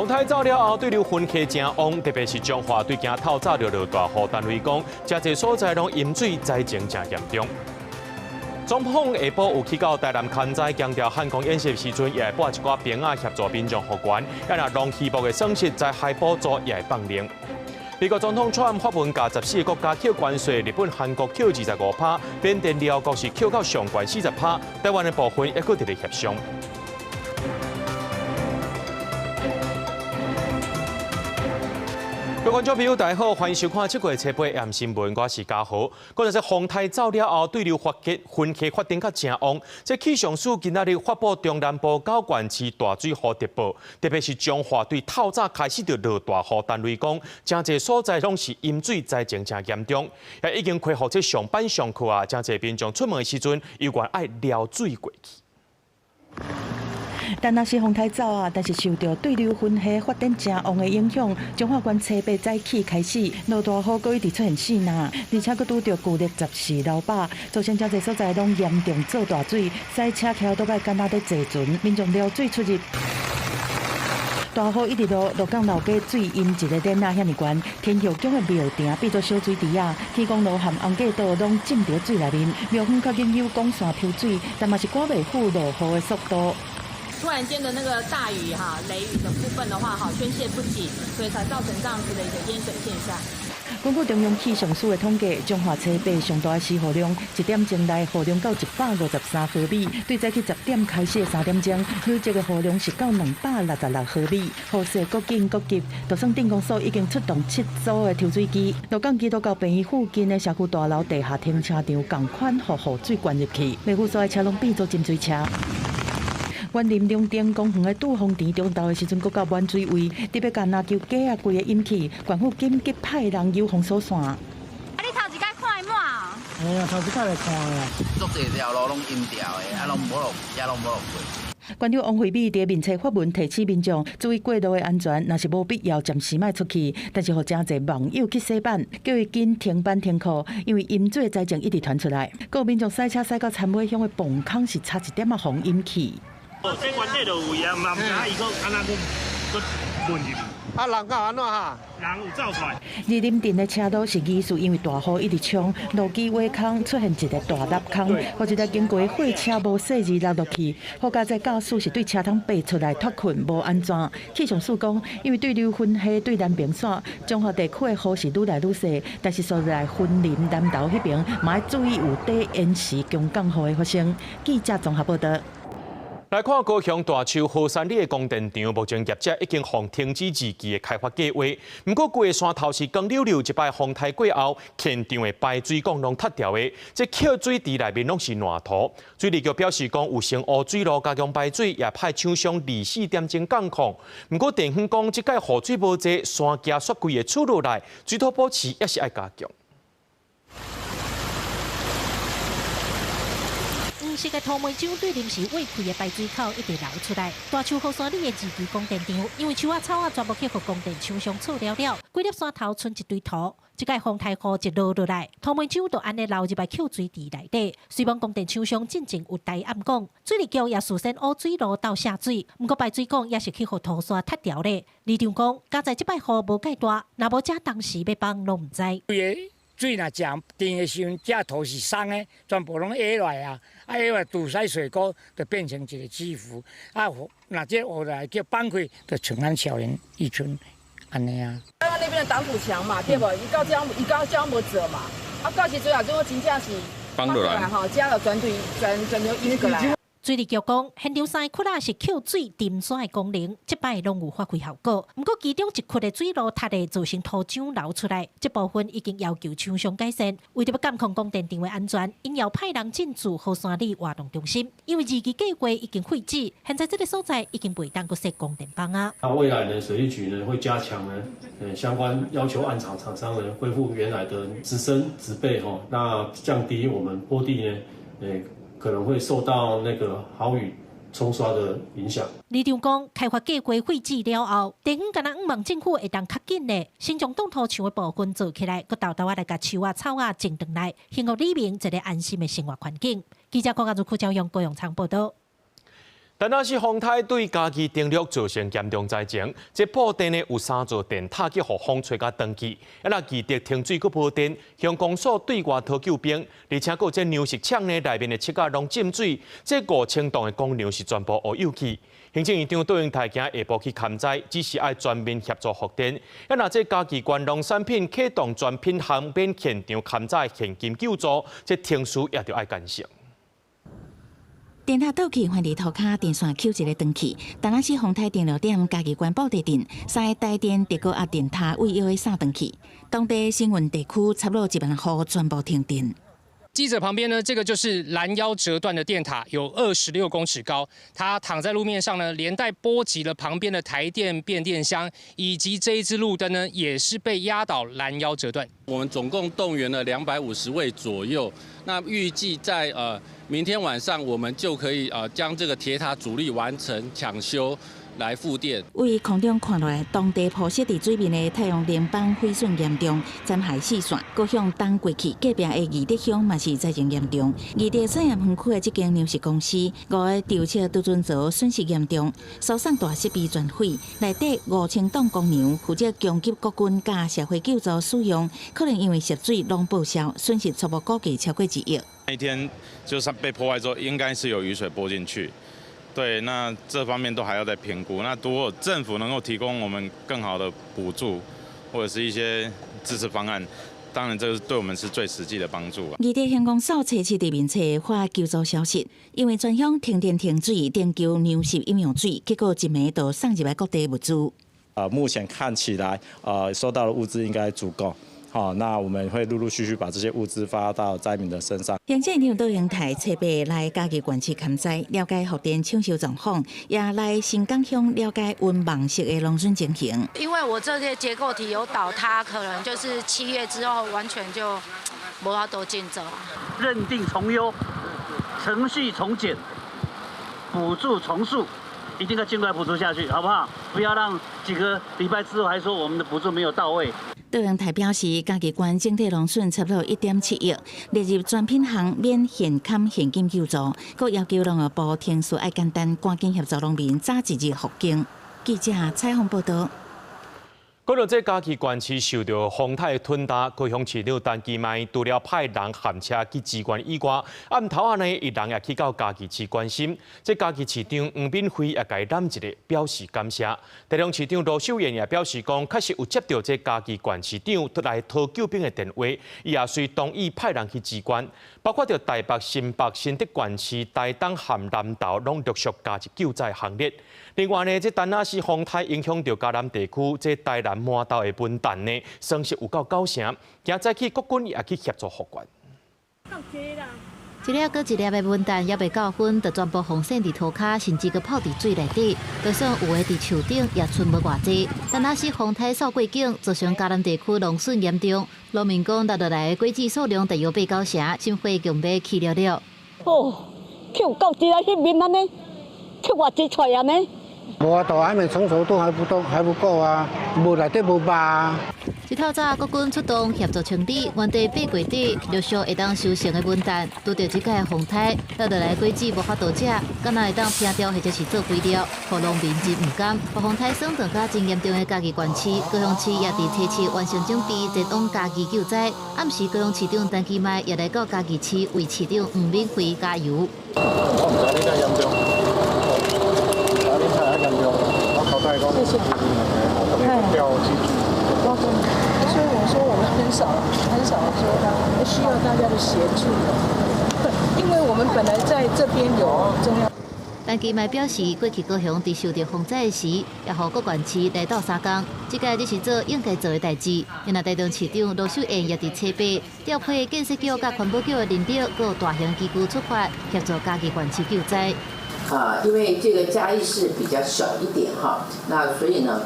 風颱走了後，對流雲系誠旺，特別是彰化對今透早就落大雨，單位講，誠濟所在攏淹水，災情誠嚴重。總統下晡有去到台南勘災，強調漢光演習時陣也會派一寡兵仔協助民眾復原，啊若農漁牧的損失災害補助也會放量。美國總統川普發文共14個國家扣關稅，日本、韓國扣25%，緬甸、寮國是扣到上懸40%，台灣的部分猶閣佇咧協商。各位觀眾朋友，大家好，歡迎收看這個月初八暗新聞，我是嘉豪。講這風颱走了後，對流發結雲系發展較誠旺。這氣象署今仔日發布中南部九縣市大水雨特報，特別是彰化對透早開始就落大雨，單位講，誠濟所在攏是淹水災情誠嚴重，也已經恢復這上班上課啊，誠濟民眾出門的時陣，猶原愛撩水過去。但若是風颱走啊，但是受著對流雲系發展誠旺的影響，彰化縣初八早起開始落大雨，閣一直出現四林，而且閣拄著舊曆十四流飽，造成誠濟所在攏嚴重做大水，駛車橋都愛敢若咧坐船，民眾撩水出入。大雨一直落，鹿港老街水淹一个點仔遐爾懸，天后宮的廟埕變做小水池仔，天公路和紅果道攏浸佇水內面，廟方較緊有管線抽水，但嘛是趕袂赴落雨的速度。突然間的那個大雨哈，雷雨的部分的話，哈宣洩不及，所以才造成這樣子的一個淹水現象。根據中央氣象署的統計，彰化初八上大的時雨量，一點鐘內雨量到153毫米，對早起10點開始的3點鐘，累積的雨量是到266毫米。雨勢閣緊閣急，就算鎮公所已經出動7組的抽水機，鹿港基督教病院附近的社區大樓地下停車場仝款，予雨水灌入去，袂赴所的車攏變做浸水車。員林龍頂公園的杜鳳池中晝的時陣，閣到滿水位，特別共籃球架仔規个淹去，縣府緊急派人遊封鎖線。啊！你頭一擺看會滿哦？哎呀，頭一擺來看啊！足濟條路攏淹掉的，啊，攏無落，也攏無落過。縣長王惠美佇面冊發文提醒民眾注意過路的安全，若是無必要，暫時莫出去。但是予誠濟網友去洗版，叫伊緊停班停課，因為淹水的災情一直傳出來。閣有民眾駛車駛到田尾鄉的磅空是差一點仔予淹去。哦，這原底就有啊，嘛毋知影伊閣按怎閣閣混入去。啊，人敢按怎哈？人有走出來。二林鎮的車路是疑似因為大雨一直沖，路基挖空出現一個大凹空，予一台經過的貨車無細膩落落去。好佳哉駕駛是對車窗爬出來脫困，無按怎。氣象署講，因為對流雲系對南爿線，彰化地區的雨是愈來愈細，但是所在雲林南投彼爿嘛愛注意有底延時強降雨的發生。記者綜合報導。來看高雄大樹禾山里的光電場，目前業者已經予停止二期的開發計劃。毋過，規个山頭是光溜溜，這擺風颱過後，現場的排水管攏塌掉的，這抾水池內面攏是爛土。水利局表示講，有先挖水路加強排水，也派廠商24點鐘監控。毋過，地方講這擺雨水無濟，山驚煞規个厝落來，水土保持也是愛加強。黃色的土煤漿對臨時挖開的排水口一直流出來。大樹禾山里的二期光電場，因為樹仔草仔全部去予光電廠商錯了了，規粒山頭賰一堆土。這擺風颱雨一落落來，土煤漿就按呢流入來抾水池內底。雖罔光電廠商進前有代暗講，水利局也事先挖水路鬥下水，毋過排水管也是去予土沙塌掉咧。里長講，佳哉這擺雨無蓋大，若無遮當時欲崩攏毋知。水若誠甜的時陣，這土是鬆的，全部攏下來啊！啊，下來堵塞水溝，就變成一個起伏。啊，若這下來叫崩開，就像咱小林一村按呢啊。剛剛那邊的擋土牆嘛，對無？伊到遮伊到遮無做嘛。啊，到時陣啊，這真正是崩落來吼，遮就全對全全部淹過來。水利局講，現場三个窟仔是抾水沉沙的功能，這擺攏有發揮效果。毋過其中一窟的水路塌的，造成土漿流出來，這部分已經要求廠商改善。為著欲監控光電場的安全，𪜶又派人進駐禾山里活動中心。因為二期計劃已經廢止，現在這个所在已經袂當閣設光電板啊。那未來呢，水利局呢會加強呢，相關要求案場廠商呢恢復原來的植生植被吼，那降低我們坡地呢，可能會受到那個豪雨沖刷的影響。里長講，開發計劃廢止了後，地方敢若向望政府會當較緊的，先將擋土牆的部分做起來，閣沓沓仔來共樹仔草仔種轉來，還予里民一个安心的生活環境。記者郭家如、柯昭勇、高永昌報導。但若是風颱對嘉義電力造成嚴重災情，這布袋呢有三座電塔去予風吹共斷去，啊若義德停水閣無電，鄉公所對外討救兵，而且閣有這糧食廠呢內面的摵仔攏浸水，這5000棟的公糧是全部烏有去。行政院長卓榮泰今下晡去勘災，指示愛全面協助復電。啊若這嘉義縣農產品啟動全品項免現場勘災現金救助，這程序也著愛完成。電塔倒去，翻佇塗跤，電線抾一个斷去。台南市風颱電流點，嘉義縣布袋鎮，三个台電特高壓電塔位約三斷去。當地新勻地區差不多1萬戶全部停電。記者旁邊呢，這個就是攔腰折斷的電塔，有26公尺高。它躺在路面上呢，連帶波及了旁邊的台電變電箱，以及這一支路燈呢，也是被壓倒攔腰折斷。我們總共動員了250位左右，那預計在明天晚上，我們就可以將這個鐵塔主力完成搶修來復電。對空中看落來，當地鋪設佇水面的太陽能板毀損嚴重，殘骸四散。閣向東過去隔壁的義德鄉嘛是災情嚴重。義德產業園區的這間糧食公司，五个貯蓄貯存槽損失嚴重，輸送帶設備全毀，內底5000噸公糧負責供給國軍佮社會救助使用，可能因為涉水攏報銷，損失初步估計超過1億。那一天就是被破壞之後，應該是有雨水撥進去。對，那這方面都還要再評估。那如果政府能夠提供我們更好的補助，或者是一些支持方案，當然這個對我們是最實際的幫助。義德鄉公所初七佇面冊發求助消息，因為全鄉停電停水，訂購糧食飲用水，結果一暝就送入來各地物資。目前看起來，收到的物資應該足夠。好，那我們會陸陸續續把這些物資發到災民的身上。行政院長卓榮泰初八來嘉義縣市勘災，了解復電搶修狀況，也來新港鄉了解溫網式的農損情形。因為我這些結構體有倒塌，可能就是7月之後完全就無法度進走。認定從優，程序從簡，補助從速，一定要盡快補助下去，好不好？不要讓幾個禮拜之後還說我們的補助沒有到位。卓榮泰表示，嘉義縣整體農損差不多1.7億，列入全品項免現勘現金救助，閣要求農業部程序愛簡單，趕緊協助農民早一日復耕。記者採訪報導。講到這嘉義縣市受到風颱吞打，高雄市長陳其邁除了派人銜車去支援以外，暗頭仔呢，伊人也去到嘉義市關心。這嘉義市長黃敏惠也共伊攬一下，表示感謝。台中市長盧秀燕也表示講，確實有接到這嘉義縣市長來討救兵的電話，伊也隨同意派人去支援，包括著台北、新北、新竹縣市、台東和南投，攏陸續加入救災行列。另外呢，這陳那是風颱影響著嘉南地區，這台南饃頭的文旦呢，損失有夠九成。今早起國軍也去協助復原。一粒閣一粒的文旦猶未夠薰，就全部予散佇塗跤，甚至閣泡佇水內底。就算有的佇樹頂，也賰無偌濟。陳那是風颱掃過境，造成嘉南地區農損嚴重。農民講，落落來的果子數量大約八九成，心血共欲去了了。哦，去有夠濟啊！彼面按呢，去偌濟出來按呢？無法度，還沒成熟度還不多，還不夠啊！無內底無肉。一透早，國軍出動協助清理原地八月底陸續會當收成的文旦，拄著這擺風颱，落落來果子無法度食，敢若會當拼掉或者是做肥料，予農民真毋甘。予風颱損斷甲真嚴重的嘉義縣市，高雄市也佇初七完成準備前往嘉義救災。暗時高雄市長陳其邁也來到嘉義市為市長黃敏惠加油。我毋知你遮嚴重，你遮嚴重，我交代講，謝謝。調機具。所以我說我們很少很少說需要大家的協助，因為我們本來在這邊有中央。陳其邁表示，過去高雄佇受著風災時，也予各縣市來鬥相共，這擺只是做應該做的代誌。另外，台中市長盧秀燕也佇初八調配建設局佮環保局的人力，閣有大型機具出發協助嘉義縣市救災。啊，因為這個嘉義市比較小一點哈，那所以呢，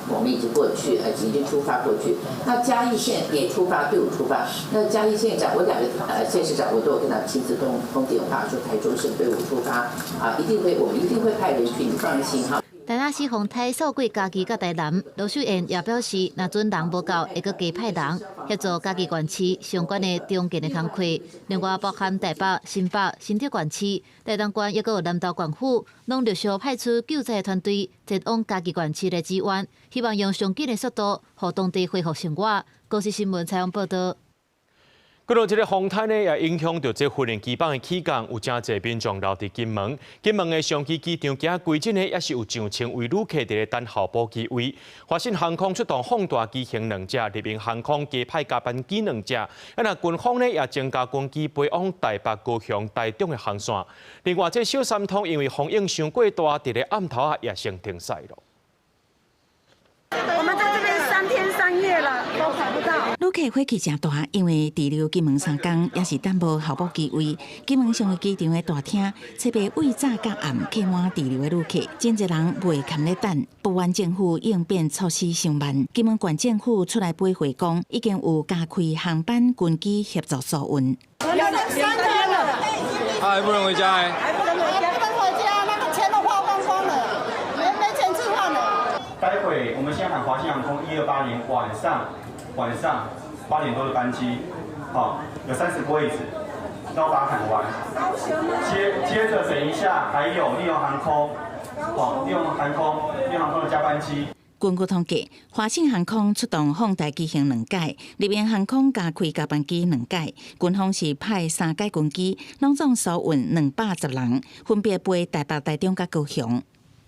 我們已經過去，已經出發過去。那嘉義縣也出發，隊伍出發。那嘉義縣長，我兩個縣市長，我都有跟他親自通通電話，說台中市隊伍出發，啊，一定會，我們一定會派人去，你放心哈。台南市風颱掃過嘉義佮台南，盧秀燕也表示，若準人無夠，會閣加派人協助嘉義縣市相關的重建的工課。另外，包含台北、新北、新竹縣市、台東縣，抑閣有南投縣府，攏陸續派出救災團隊前往嘉義縣市來支援，希望用上緊的速度，予當地恢復生活。公視新聞採訪報導。過落這个風颱呢，也影響著這訓練機房的起降，有誠濟民眾留佇金門。金門的松基機場今規陣呢，也是有上千位旅客佇咧等候補機位。華信航空出動放大機型兩架，立榮航空加派加班機兩架。啊，若軍方呢也增加軍機飛往台北、高雄、台中的航線。另外，這小三通因為風湧傷過大，佇咧暗頭仔也先停駛囉。我們在這邊3天3夜了，都排不到。旅客火氣誠大，因為滯留金門三工，也是等無候補機位。金門松基機場的大廳，設備為早到暗客滿滯留的旅客，真濟人袂堪咧等。不滿政府應變措施傷慢，金門縣政府出來回回講，已經有加開航班軍機協助疏運。 3天了，他還不能回家欸？還不能回家，不能回家，那個錢都花光光了，沒錢吃飯了。待會我們先喊華信航空1280晚上8點多的班機，好，有30個位置，都把它喊完。接着等一下還有立榮航空，好，立榮航空的加班機。根據統計，華信航空出動放大機型兩架，立榮航空加開加班機兩架，軍方是派三架軍機，攏總疏運210人，分別飛台北、台中佮高雄。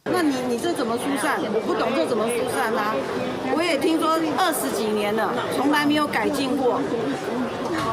那你這怎麼疏散？我不懂這怎麼疏散啊！我也聽說20幾年了，從來沒有改進過。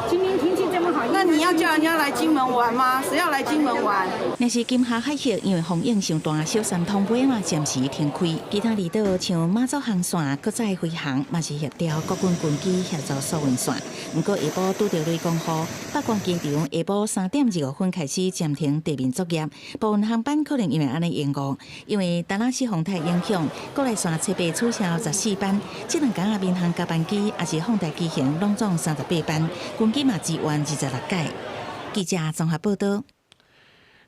今天天氣這麼好，那你要叫人家來金門玩嗎？誰要來金門玩？若是金廈海域，因為風湧傷大，小三通尾嘛暫時停開。其他離島像馬祖航線閣再飛航，嘛是協調國軍軍機協助疏運線。毋過下晡拄著雷公雨，北關機場下晡3點25分開始暫停地面作業，部分航班可能因為按呢延誤。因為達拉斯風颱影響，國內線初八取消14班，這兩工仔民航加班機抑是放大機型，攏總38班，軍機嘛支援26架。記者綜合報導。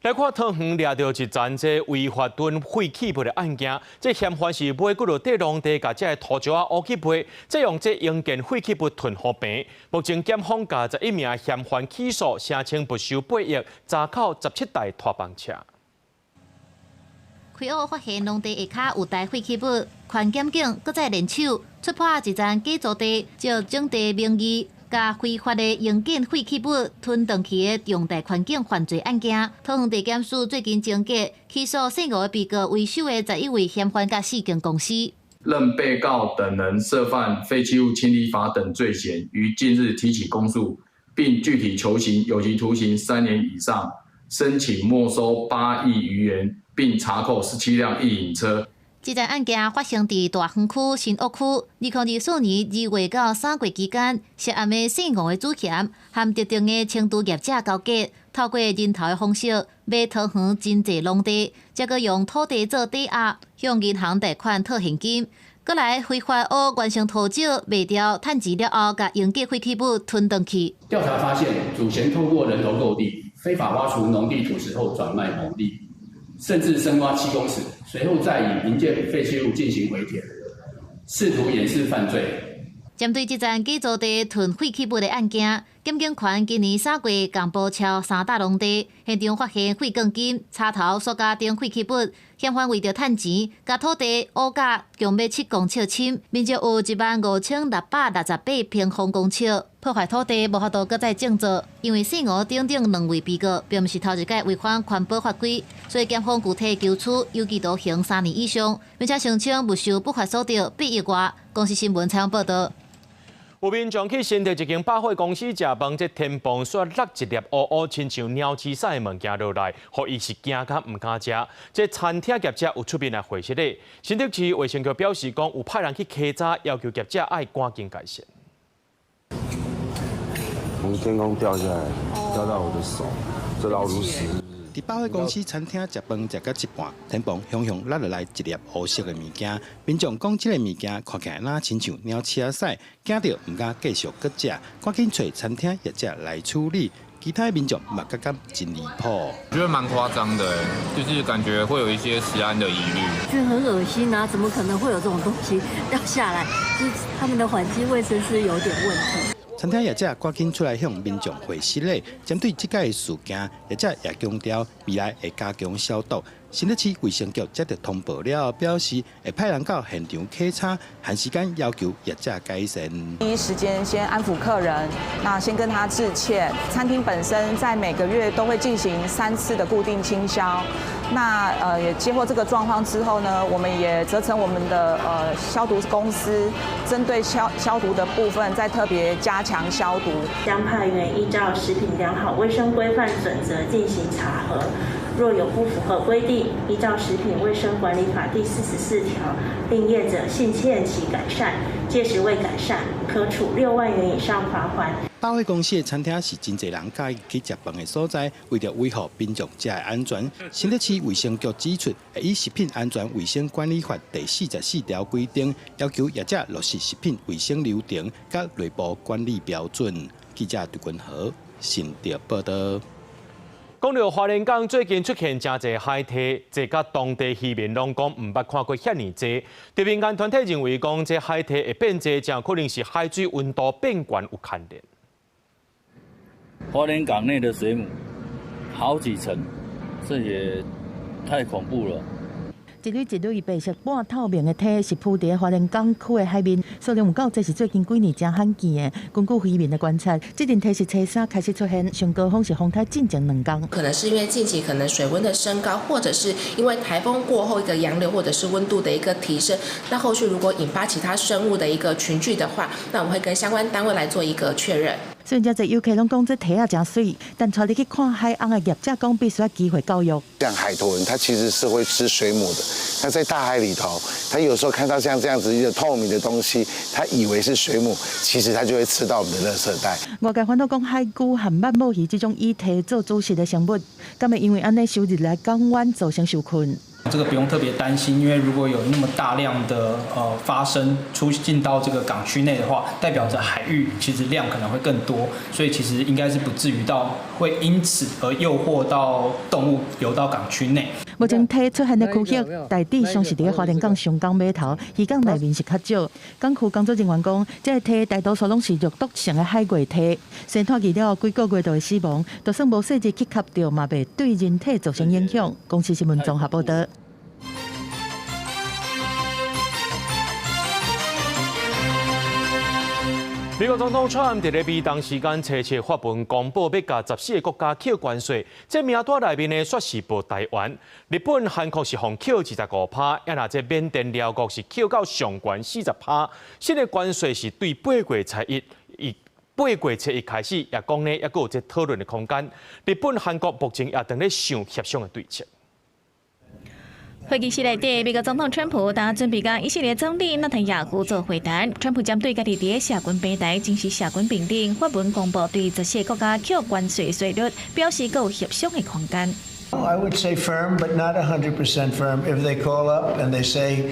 來看桃園掠著一層這違法囤廢棄物的案件，這嫌犯是買幾落塊農地，共這个土石仔挖去賣，再用這營建廢棄物囤予平。目前檢方共11名嫌犯起訴，聲稱沒收8億，查扣17台拖房車。開挖發現農地下跤有大廢棄物，環檢警閣再聯手出破一層假租地，借徵地名義，共非法的營建廢棄物吞轉去的重大環境犯罪案件，桃園地檢署最近偵結起訴姓吳的被告為首的11位嫌犯佮四間公司。認被告等人涉犯廢棄物清理法等罪嫌，於近日提起公訴，並具體求刑有期徒刑3年以上，申請沒收8億餘元，並查扣17輛一營車。這件案件發生佇大園區新屋區，2024年2月到3月期間，涉案的姓吳的主嫌和特定的清除業者勾結，透過人頭的方式買桃園真濟農地，再閣用土地做抵押，向銀行貸款套現金，閣來非法挖原生土石賣掉，趁錢了後，共營建廢棄物吞轉去。調查發現，主嫌透過人頭購地，非法挖除農地土石後轉賣牟利，甚至深挖7公尺，隨後再以營建廢棄物進行回填，試圖掩飾犯罪。針對這樁假租地囤廢棄物的案件，檢警權今年3月共報抄三大農地，現場發現廢鋼筋、插頭、塑膠等廢棄物，嫌犯為著趁錢，共土地挖甲強欲7公尺深，面積有15,668平方公尺，破壞土地，無法度閣再種作。因為姓吳等等兩位被告，並毋是頭一擺違反環保法規，所以檢方具體求處有期徒刑3年以上，並且聲稱沒收不法所得8億外。公視新聞採訪報導。有民眾去新竹一間百貨公司食飯，這天棚煞落一粒烏烏親像鳥鼠屎的物件落來，予伊是驚甲毋敢食。這餐廳業者有出面來回釋咧。新竹市衛生局表示講，有派人去稽查，要求業者愛趕緊改善。從天空掉下來，掉到我的手，這老鼠屎。佇百貨公司餐廳食飯食到一半，天棚雄雄落落來一粒烏色的物件。民眾講，這个物件看起來若親像鳥鼠仔屎，驚著毋敢繼續閣食，趕緊揣餐廳業者來處理。其他民眾嘛覺得真離譜。我覺得蠻誇張的，就是感覺會有一些食安的疑慮。覺得很噁心啊！怎麼可能會有這種東西掉下來？就是他們的環境衛生是有點問題。餐廳業者趕緊出來向民眾回失禮，針對這個事件，業者也強調未來會加強消毒。新北市衛生局接到通報了後，表示會派人到現場檢查，限時間要求業者改善。第一時間先安撫客人，那先跟他致歉。餐廳本身在每個月都會進行3次的固定清消。那也接獲這個狀況之後呢，我們也責成我們的消毒公司，針對消毒的部分，再特別加強消毒。將派員依照食品良好衛生規範準則進行查核。若有不符合規定，依照食品衛生管理法第44條，令業者限期改善，屆時未改善，可處6萬元以上罰鍰。百貨公司的餐廳是真濟人佮意去食飯的所在，為著維護民眾食的安全，新北市衛生局指出，會以食品安全衛生管理法第44條規定，要求業者落實食品衛生流程佮內部管理標準。記者杜君豪新竹報道。講到花蓮港最近出現誠濟海鯵，這佮當地漁民攏講毋捌看過遐爾濟。佇民間團體認為講，這海鯵會變濟，誠可能是海水溫度變懸有牽連。花蓮港內的水母好幾層，這也太恐怖了。一縷一縷白色半透明的體是浮佇花蓮港區的海面，數量有夠濟，是最近幾年誠罕見的。根據漁民的觀察，這陣體是初三開始出現，上高峰是風颱進前2工。可能是因為近期可能水溫的升高，或者是因為颱風過後一個洋流，或者是溫度的一個提升，那後續如果引發其他生物的一個群聚的話，那我們會跟相關單位來做一個確認。雖然這濟遊客攏講這體仔誠媠，但帶你去看海翁的業者講必須愛機會教育。像海豚，它其實是會吃水母的。那在大海裡頭，它有時候看到像這樣子一個透明的東西，它以為是水母，其實它就會吃到我們的垃圾袋。外界煩惱講海龜和曼蟒魚這種以體做主食的生物，敢會因為按呢收入來港灣造成受困？這個不用特別擔心，因為如果有那麼大量的發生出進到這個港區內的話，代表着海域其實量可能會更多，所以其實應該是不至於到會因此而誘惑到動物游到港區內。目前體出現的區域大致上是佇花蓮港上港碼頭，漁港內面是較少。港區工作人員講，這个體大多數攏是肉毒性的海月體，生湠魚了後幾個月就會死亡，就算無細膩去吸著，嘛袂對人體造成影響。公視新聞綜合報導。美國總統川普佇咧美東時間初七發文公布，欲共14个國家扣關稅，這名單內面呢，煞是無台灣。日本、韓國是予扣25%，啊若這緬甸、寮國是扣到上懸40%。新的關稅是對8月初一，伊8月初一開始，也講呢，猶閣有這討論的空間。日本、韓國目前也正咧想協商的對策。會議室內底，美國總統川普當準備佮以色列總理納坦雅胡做會談。川普針對家己佇社群平台，正式社群平頂發文公布對14个國家扣關稅稅率，表示閣有協商的空間。 I would say firm, but not 100% firm. If they call up and they say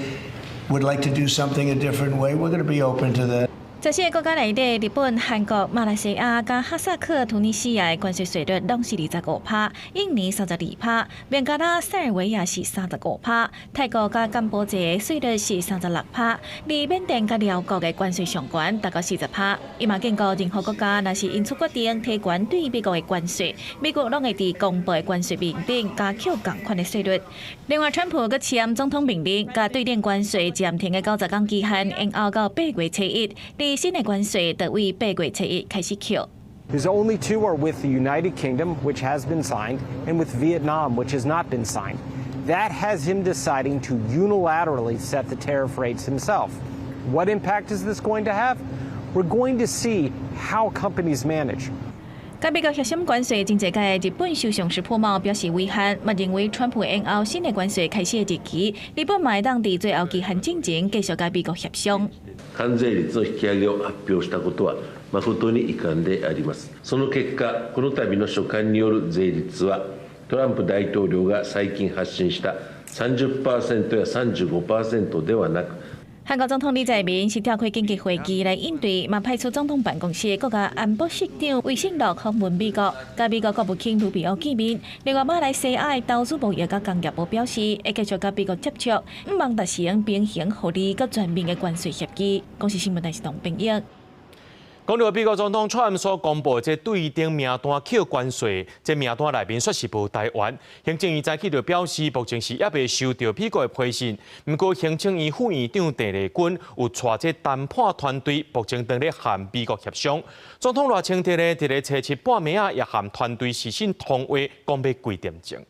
would like to do something a different way, we're going to be open to that. 14个國家內底，日本、韓國、馬來西亞、佮哈薩克、突尼西亞的關稅稅率攏是25%，印尼32%，孟加拉、塞爾維亞是35%，泰國佮柬埔寨的稅率是36%，而緬甸佮寮國的關稅上懸達到40%。伊嘛警告任何國家，若是因此決定提懸對美國的關稅，美國攏會佇公布的關稅面頂加扣仝款的稅率。另外，川普閣簽總統命令，共對等關稅暫停的90工期限延後到8月初一。新的關稅就對8月初一開始扣。 There's only two are with the United Kingdom, which has been signed, and with Vietnam, which has not been signed. That has him deciding to unilaterally set the tariff rates himself. What impact is this going to have? We're going to see how companies manage. 佮美國協商關稅，真濟屆日本首相石破茂表示遺憾，嘛認為川普延後新的關稅開始的日期，日本嘛會當佇最後期限進前繼續佮美國協商。関税率の引き上げを発表したことは誠に遺憾であります。その結果、この度の書簡による税率は、トランプ大統領が最近発信した30%や35%ではなく、韓國總統李在明是召開緊急會議來應對，嘛派出總統辦公室的國家安保室長魏信樂訪問美國，佮美國國務卿魯比歐見面。另外，馬來西亞的投資貿易佮工業部表示，會繼續佮美國接觸，向望達成平衡、合理佮全面的關稅協議。公視新聞台是董編譯。講到美國總統川普所公布這對等名單扣關稅，這名單內面煞是無台灣。行政院早起就表示，目前是猶未收到美國的批信。毋過行政院副院長鄭麗君有帶這談判團隊，目前正咧和美國協商。總統賴清德呢，佇咧初七半暝仔，也和團隊視訊通話，講欲幾點鐘。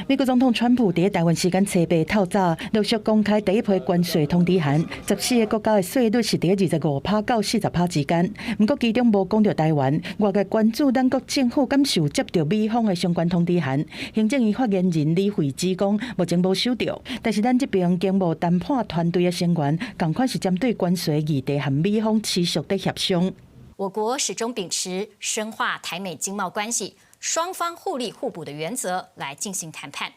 美國總統川普佇台灣時間初八透早陸續公開第一批關稅通知函，14個國家的稅率是佇25%到40%之間。毋過其中無講著台灣，外界關注咱國政府敢是有接著美方的相關通知函。行政院發言人李慧芝講，目前無收著，但是咱這邊經貿談判團隊的成員，仝款是針對關稅議題和美方持續佇協商。我國始終秉持深化台美經貿關係，雙方互利互補的原則來進行談判，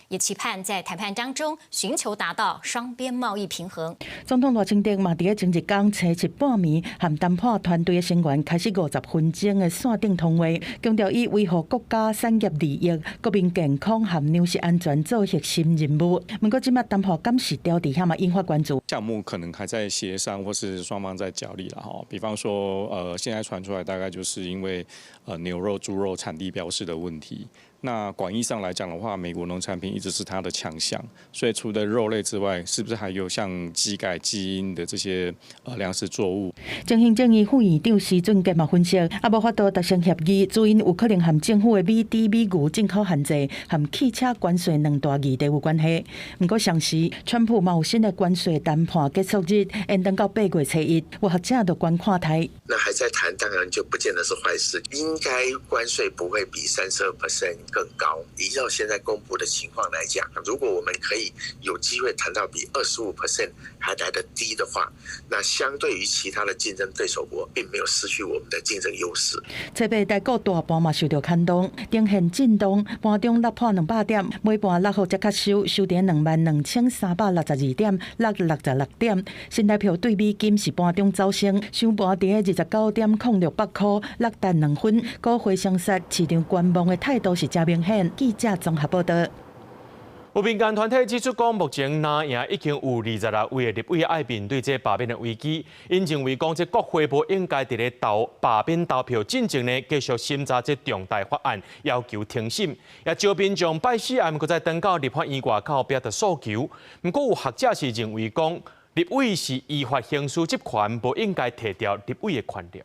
也期盼在談判當中尋求達到雙邊貿易平衡。總統賴清德嘛，佇咧前一工初七半暝，和談判團隊的成員開始50分鐘的線頂通話，強調以維護國家產業利益、國民健康和糧食安全做核心任務。毋過，這馬談判敢是調佇遐嘛，引發關注。項目可能還在協商，或是雙方在角力啦。哈，比方說，現在傳出來大概就是因為牛肉、豬肉產地標示的問題。那廣義上來講的話，美國農產品一直是它的強項，所以除了肉類之外，是不是還有像基改基因的這些糧食作物？前行政院副院長施俊傑嘛分析，猶無法度達成協議，主因有可能和政府的美豬美牛進口限制和汽車關稅兩大議題有關係。毋過，同時，川普嘛有新的關稅談判結束日延長到8月初1，有學者樂觀看待。那還在談，當然就不見得是壞事。應該關稅不會比32% 更高。依照現在公布的情況來講，如果我們可以有機會談到比25% 還來得低的話，那相對於其他的競爭對手國，並沒有失去我們的競爭優勢。初八台股大盤嘛受著牽動，呈現震盪，盤中落破200點，尾盤落雨才較收，收佇22,362點，落66點。新台票對美金是盤中走升，收盤佇29.06八箍，落值2分。股回升勢，市場觀望的態度是誠明顯。記者綜合報道。有民間團體指出講，目前藍營已經有26位的立委愛面對這罷免的危機，𪜶認為講，這國會無應該佇咧投罷免投票進前呢，繼續審查這重大法案，要求停審。也招民眾拜四暗閣再轉到立法院外口表達訴求。毋過有學者是認為講，立委是依法行使職權，無應該提掉立委的權力。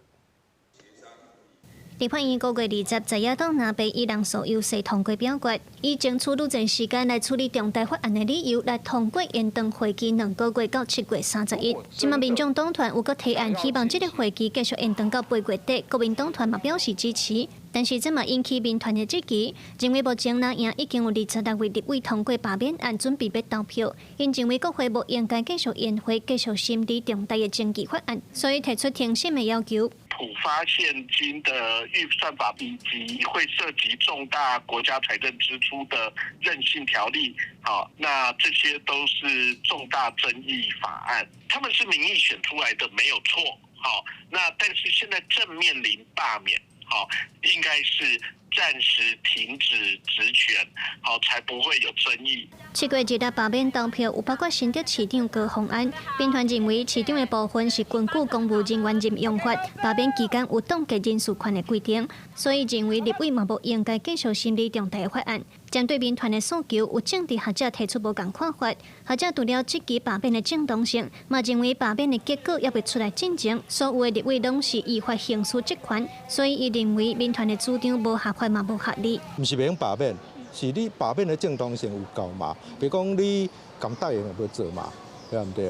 立法院5月20在野黨藍白以人數優勢通過表決，以爭取愈濟時間來處理重大法案的理由來通過延長會期2個月到7月31。這馬民眾黨團有閣提案，希望這个會期繼續延長到8月底，國民黨團嘛表示支持。但是這嘛引起民團的質疑，認為目前藍營已經有26位立委通過罷免案，準備欲投票，𪜶認為國會無應該繼續延會，繼續審理重大的爭議法案，所以提出停審的要求。普發現金的預算法以及會涉及重大國家財政支出的韌性條例，好，那這些都是重大爭議法案，他們是民意選出來的，沒有錯，好，那但是現在正面臨罷免，好，應該是暫時停止職權，好，才不會有爭議。7月2日罷免投票有包括新竹市長高虹安，民團認為市長的部分是根據公務人員任用法，罷免期間有凍結人事權的規定，所以認為立委嘛無應該繼續審理重大法案。針對民團的訴求，有政治學者提出無仝看法。學者除了質疑罷免的正當性，嘛認為罷免的結果猶未出來進前，所有的立委攏是依法行使職權，所以伊認為民團的主張無合法嘛無合理。毋是袂用罷免，是你罷免的正當性有夠嘛？比如講你共答應無做嘛，對毋對？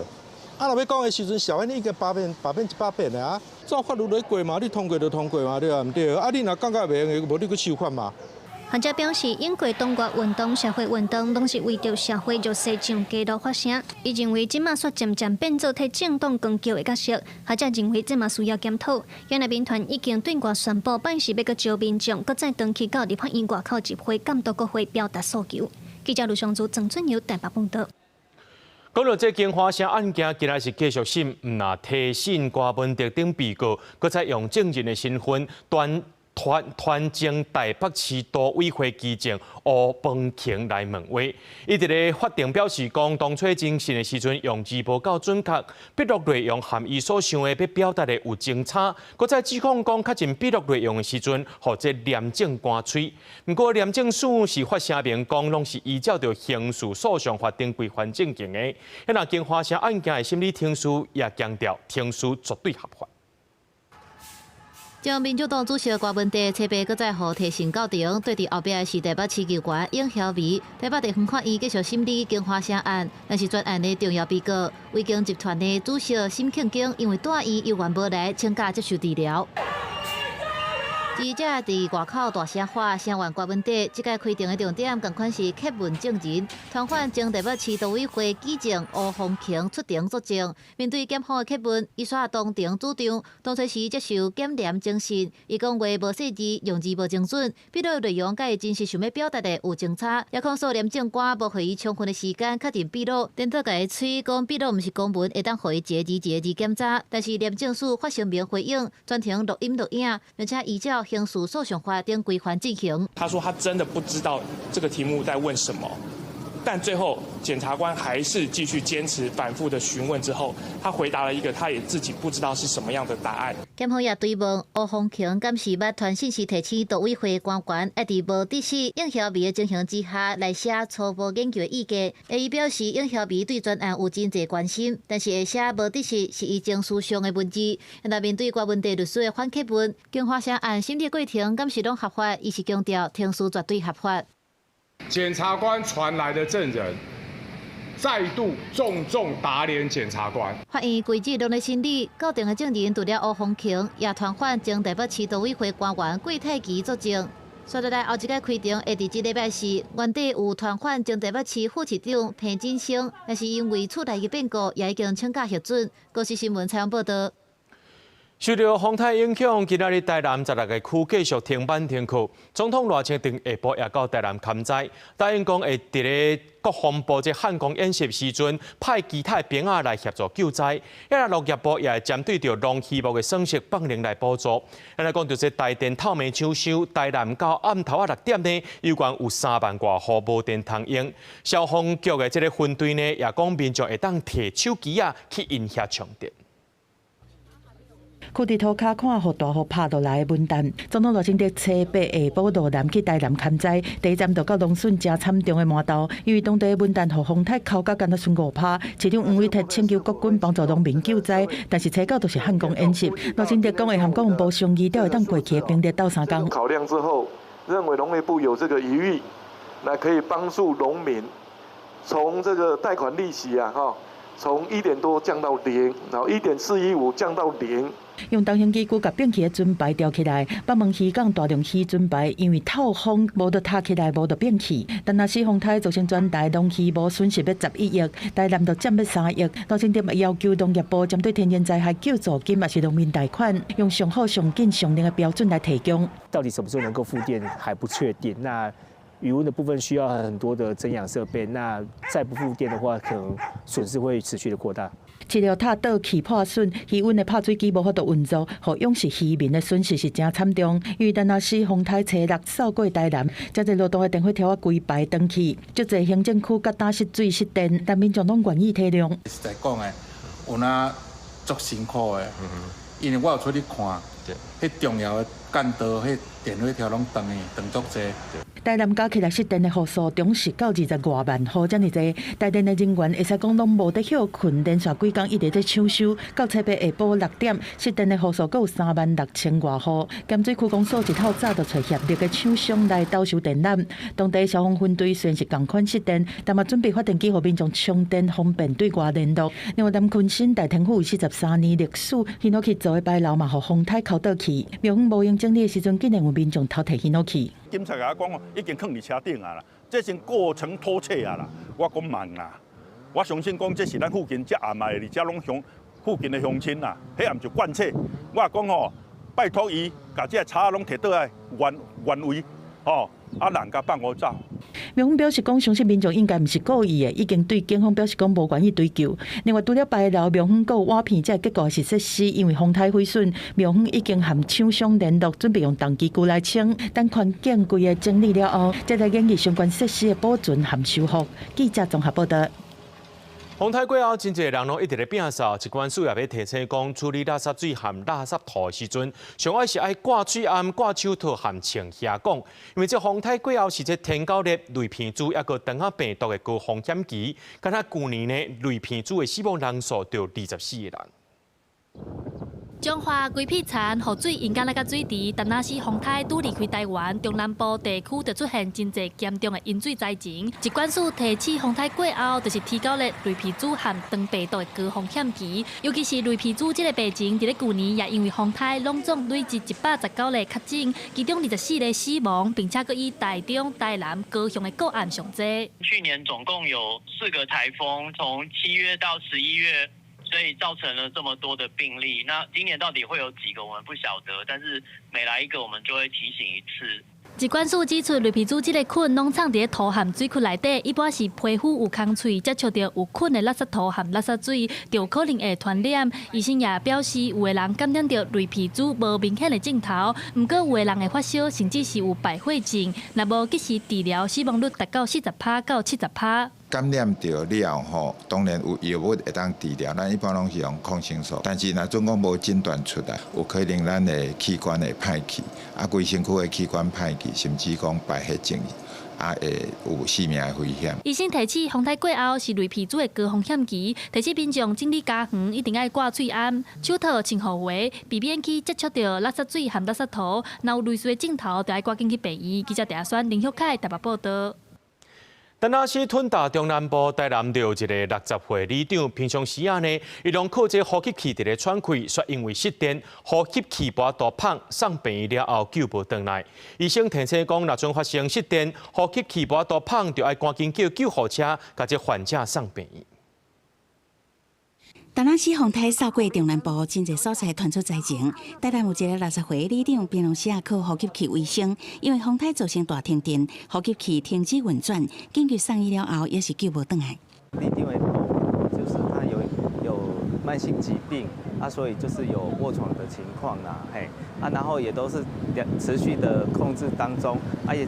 啊，若欲講的時陣，小你已經罷免罷免100遍的啊，照法律來過嘛，你通過就通過嘛，對毋對？啊，你若感覺袂用的，無你閣修法嘛。學者表示，英國黨外運動、社會運動，攏是為著社會弱勢上街頭發聲。伊認為這馬煞漸漸變做替政黨扛轎的角色。學者認為這嘛需要檢討。原來民團已經對外宣布，拜四欲閣招民眾，閣再轉去到立法院外口集會，監督國會表達訴求。記者盧尚祖、曾俊友台北報道。講到這京華城案件，今仔是繼續審，毋但提審柯文哲等被告，閣再用證人的身份傳傳傳前台北市都委會議長吳邦雄來問話。伊佇咧法庭表示講，當初偵訊的時陣用字無夠準確，筆錄內容和伊所想的欲表達的有爭差，閣再指控講確認筆錄內容的時陣，予這廉政官催。毋過廉政署是發聲明講，攏是依照著刑事訴訟法定規範進行的。那京華城案件的審理程序也強調，程序絕對合法。將民主黨主席柯文哲初八閣再予提審到庭，對佇後壁是台北市議員尹曉薇，台北地方法院繼續審理京華城案，但是全案的重要被告維京集團的主席沈慶京，因為住院猶原無來請假接受治療。記者佇外口大聲喊聲援柯文哲，這屆開庭的重點仝款是詰問證人，傳喚前台北市都委會議長吳鳳琴出庭作證。面對檢方的詰問，伊煞當庭主張，當初時接受檢廉偵訊，伊講話無細緻，用字無精準，筆錄內容佮伊真實想欲表達的有爭差，也控訴廉政官無予伊充分的時間確認筆錄，顛倒共伊催講筆錄毋是公文，會當予伊一個字一個字檢查。但是廉政署發聲明回應，全程錄音錄影，並且依照刑事訴訟法等規範進行。他說他真的不知道這個題目在問什麼，但最後檢察官還是繼續堅持反覆的詢問之後，他回答了一個他也自己不知道是什麼樣的答案。檢方也追問吳鳳琴，敢是捌傳訊息提醒都委會官員，愛佇無得悉應曉薇的情形之下來寫初步研究的意見。伊表示應曉薇對專案有真濟關心，但是會寫無得悉是伊情緒上的文字。那面對柯文哲律師的反詰問，京華城案審理過程敢是攏合法？伊是強調程序絕對合法。檢察官傳來的證人再度重重打臉檢察官。法院規日攏咧審理，到庭的證人除了吳鳳琴，也傳喚前台北市都委會官員桂泰祺作證。煞落來後一擺開庭會佇這禮拜四，原底有傳喚前台北市副市長彭錦聲，但是因為厝內的變故，也已經請假核准。公視新聞採訪報導。受著風颱影響，今仔日台南16個區繼續停班停課。總統賴清德下晡也到台南勘災，答應講會佇咧國防部這漢光演習時陣派其他兵仔來協助救災。遐農業部也會針對著農漁牧的損失放糧來補助。來講著這台電透明搶修，台南到暗頭仔6點呢，猶原有3萬外戶無電通用。消防局的這个分隊呢，也講民眾會當提手機仔去𪜶遐充電。囥佇塗跤看予大雨拍落來的文旦，總統賴清德初八下晡落南去台南勘災，第一站就到農損誠慘重的麻豆，因為當地文旦予風颱哭甲干焦剩5%，市長黃偉哲請求國軍幫助農民救災，但是初九就是漢光演習，賴清德講會和國防部商議，才會當過去的兵力鬥相共。考量之後，認為農業部有這個餘裕，來可以幫助農民從這個貸款利息啊，哈，從1點多降到0，然後1.415降到0。用重型機具共變去的船排吊起來，北門漁港大量漁船排，因為透風無得塌起來，無得變去。但若是風颱造成全台農漁牧損失欲11億，台南就佔欲3億。賴清德要求農業部針對天然災害救助金，抑是農民貸款，用上好、上緊、上靈的標準來提供。到底什麼時候能夠復電還不確定。那魚塭的部分需要很多的增氧設備，那再不復電的話，可能損失會持續的擴大。飼料塔倒去破損，魚塭的拍水機無法度運作，予養殖漁民的損失是誠慘重。因為但若是風颱初六掃過台南，誠濟路段的電火柱仔規排斷去，足濟行政區甲呾失水失電，但民眾攏願意體諒。實在講的，有哪足辛苦的，因為我有出去看，彼重要的幹道，彼電火柱攏斷去，斷足濟。台南加起來失電的戶數，總是到20外萬戶，遮爾濟。台電的人員會使講攏無得歇睏，連續幾工一直咧搶修，到初八下晡6點，失電的戶數閣有3萬6千外戶。鹹水區公所一透早就揣協力的廠商來斗修電纜。當地消防分隊雖然是仝款失電，但嘛準備發電機予民眾充電，方便對外聯絡。另外，南崑新大天府43年歷史，ヒノキ做的牌樓嘛，予風颱哭倒去。廟方無閒整理的時陣，竟然有民眾偷提ヒノキ。警察共我講，已經囥佇車頂啊啦，這先過程偷竊啊啦，我講慢啦，我相信講這是咱附近遮暗的，而且攏鄉附近的鄉親啦，彼也毋是慣竊。我講吼，拜託伊共這個賊仔攏提倒來原原位，吼，啊人共放予走。廟方表示講，相信民眾應該毋是故意的，已經對警方表示講無願意追究。另外，除了牌樓廟方閣有瓦片這個結構是設施，因為風颱毀損，廟方已經和廠商聯絡，準備用重機具來清。等環境規个整理了後，再來研究相關設施的保存和修復。記者綜合報道。風颱過後，真濟人攏一直咧摒掃，疾管署也欲提醒講，處理垃圾水和垃圾塗的時陣，上愛是愛掛喙罨、掛手套和穿靴管，因為這風颱過後是這天狗熱、雷片豬抑閣腸仔病毒的高風險期，敢若舊年呢，雷片豬的死亡人數就24個人。彰化規片田，雨水淹來到水池，但若是風颱拄離開台灣中南部地區，就出現真濟嚴重的淹水災情。疾管署提醒風颱過後，就是天狗熱、雷片豬和腸病毒的高風險期。尤其是雷片豬這个病情，佇咧舊年也因為風颱攏總累積119例確診，其中24例死亡，並且閣以台中、台南、高雄的個案上濟。去年總共有4個颱風，從7月到11月。所以造成了這麼多的病例。那今年到底會有幾個，我們不曉得。但是每來一個，我們就會提醒一次。疾管署指出，雷片豬這个菌攏藏佇咧塗和水渠內底，一般是皮膚有空喙接觸著有菌的垃圾塗和垃圾水，就可能會傳染。醫生也表示，有的人感染著雷片豬無明顯的症頭，毋過有的人會發燒，甚至是有敗血症。若無及時治療，死亡率達到40%到70%。感染著了後，當然有藥物會當治療，咱一般攏是用抗生素。但是若準講無診斷出來，有可能咱的器官會歹去，啊，規身軀的器官歹去，甚至講敗血症，啊，會有性命的危險。醫生提醒，風颱過後是雷片豬的高風險期，提醒民眾整理家園一定愛掛喙罨、手套穿護鞋，避免去接觸著垃圾水和垃圾塗。若有類似的症頭，就愛趕緊去病院。記者鄭宣林旭凱台北報道。陳阿西吞大中南部台南著一个60歲里長，平常時啊呢，伊攏靠這呼吸器佇咧喘氣，卻因為失電，呼吸器無法度噴，送病院了後救無轉來。醫生提醒講，若陣發生失電，呼吸器無法度噴，就愛趕緊叫救護車，共這患者送病院。陳阿西風颱掃過中南部，真濟所在傳出災情。台南有一个60歲里長，平常時啊靠呼吸器維生，因為風颱造成大停電，呼吸器停止運轉，緊急送醫了後，也是救無轉來。里長就是他有慢性疾病啊，所以就是有臥床的情況啦，嘿啊，然後也都是持續的控制當中，啊也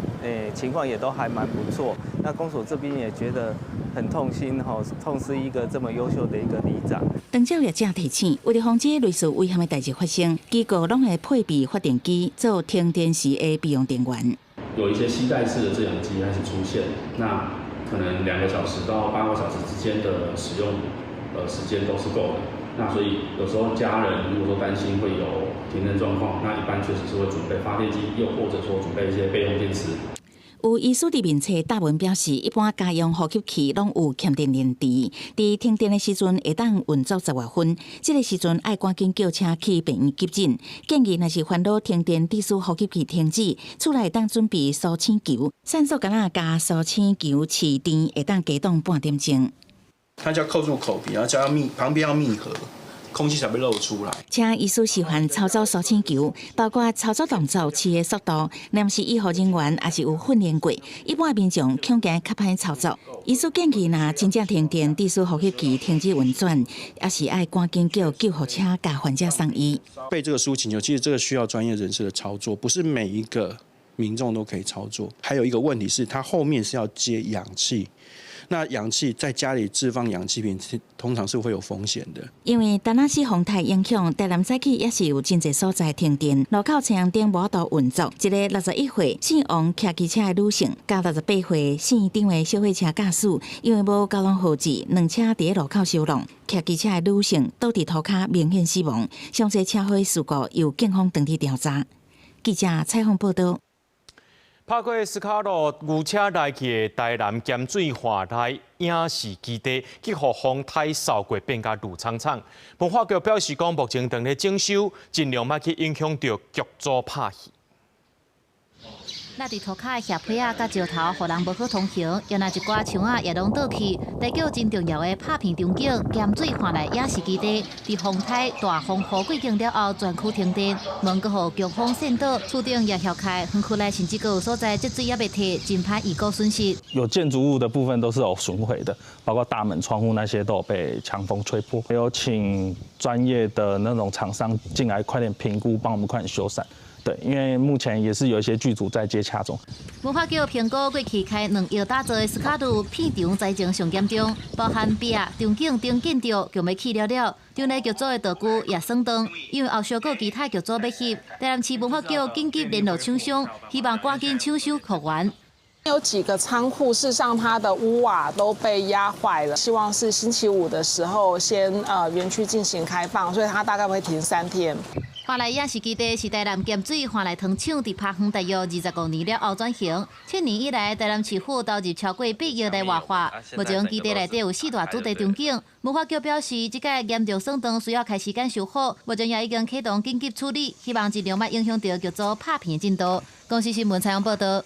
情況也都還蠻不錯。那公所這邊也覺得很痛心吼，痛失一個這麼優秀的一個里長。長照業者提醒，為著防止類似危險的代誌發生，機構攏會配備發電機做停電時的備用電源。有一些攜帶式的制氧機開始出現，那可能2個小時到8個小時之間的使用時間都是夠的。那所以有時候家人如果說擔心會有停電狀況，那一般確實是會準備發電機，又或者說準備一些備用電池。有醫師佇面冊答文表示，一般家用呼吸器攏有蓄電電池，佇停電的時陣會當運作10外分。這个時陣愛趕緊叫車去病院急診。建議若是煩惱停電，致使呼吸器停止，厝內會當準備蘇醒球，酸素桿仔佮蘇醒球飼甜會當加擋半點鐘。它就要扣住口鼻，然後就要密旁邊要密合。空氣才會漏出來。請醫師示範操作蘇醒球，包括操作動作、飼的速度，臨時醫護人員也是有訓練過。一般民眾恐驚較歹操作。醫師建議，若真正停電，致使呼吸器停止運轉，也是愛趕緊叫救護車共患者送醫。背這個蘇醒球，其實這個需要專業人士的操作，不是每一個民眾都可以操作。還有一個問題是，它後面是要接氧氣。那氧氣在家裡置放氧氣瓶，通常是會有風險的。因為陳阿西風颱影響，台南早起也是有真濟所在停電，路口青紅燈無法度運作。一个61歲姓王騎機車的女性，佮68歲姓張的小貨車駕駛，因為無交通號誌，兩車佇咧路口相撞，騎機車的女性倒佇塗跤明顯死亡。詳細車禍事故由警方當地調查。記者採訪報導。拍過斯卡羅牛車來去的台南鹹水岸內影視基地，去予風颱掃過變甲綠蒼蒼。文化局表示講，目前正咧整修，盡量莫去影響著劇組拍戲。落佇塗跤的葉皮仔佮石頭，予人無好通行。也若一寡樹仔也攏倒去。大橋真重要的拍片場景，鹹水泛來也是基地。佇風颱大風雨過境了後，全區停電，門閣予強風扇倒，厝頂也掀開，園區內甚至閣有所在積水猶未退，真歹預估損失。有建築物的部分都是有損毀的，包括大門、窗戶那些都有被強風吹破。有請專業的那種廠商進來，快點評估，幫我們快點修繕。對，因為目前也是有一些劇組在接洽中。文化局評估過去開2億打造的斯卡路片場災情上嚴重，包含壁、場景等建築，強欲去了了。場內劇組的道具也損斷，因為後續閣有其他劇組欲翕。台南市文化局緊急聯絡廠商，希望趕緊搶修復原。有幾個倉庫，事實上它的屋瓦都被壓壞了，希望是星期五的時候先園區進行開放，所以它大概會停3天。花內影視基地是台南鹹水花內糖廠佇拍園大約25年了後轉型。7年以來，台南市府投入超過8億來活化。目前基地內底有四大主題場景。文化局表示，這屆嚴重損斷需要開時間修復，目前也已經啟動緊急處理，希望盡量莫影響著劇組拍片進度。公視新聞採訪報導。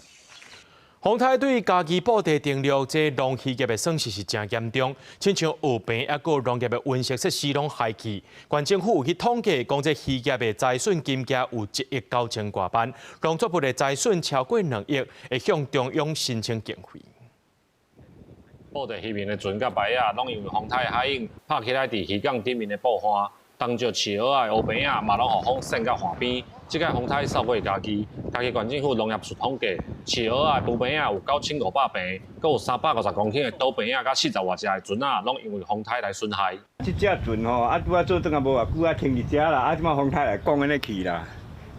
風颱對嘉義布袋登陸，這農漁業的損失是真嚴重，親像蚵棚抑閣農業的溫室設施攏害去。縣政府有去統計，講這漁業的災損金額有1億9千外萬，農作物的災損超過2億，會向中央申請經費。布袋漁民的船佮排仔，攏因為風颱海湧拍起來，佇漁港頂面的布岸，東石飼蚵仔的烏棚仔嘛，攏予風扇到岸邊。這擺風颱掃過嘉義，嘉義縣政府農業處統計，飼蚵仔的浮棚仔有9500坪，閣有350公頃的島棚仔，佮40外隻的船仔，攏因為風颱來損害。這隻船吼，啊拄仔做轉仔無偌久啊，停佇遮啦，啊這擺風颱來講按呢去啦，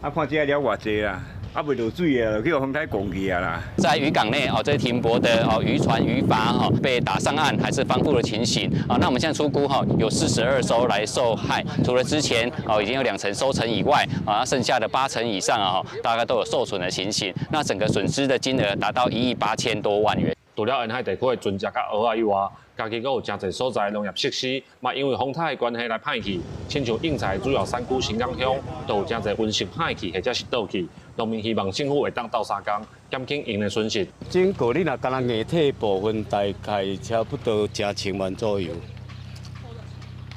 啊看這了偌濟啦。啊，袂落水啊，去予風颱狂去啊啦。在漁港內哦，這停泊的哦漁船漁筏哈被打上岸還是翻覆的情形啊。那我們現在初估哈有42艘來受害，除了之前哦已經有2成收成以外啊，剩下的8成以上啊，大概都有受損的情形。那整個損失的金額達到1億8000多萬元。除了沿海地區的船隻佮蚵仔以外，嘉義閣有誠濟所在農業設施嘛，因為風颱的關係來歹去，親像應材主要產區新港鄉，都有誠濟溫室歹去或者是倒去。農民希望政府會當鬥相共，減輕𪜶的損失。整個你若干焦硬體部分，大概差不多成千萬左右。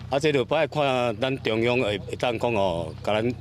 啊，這就愛看咱中央會會當講哦，共咱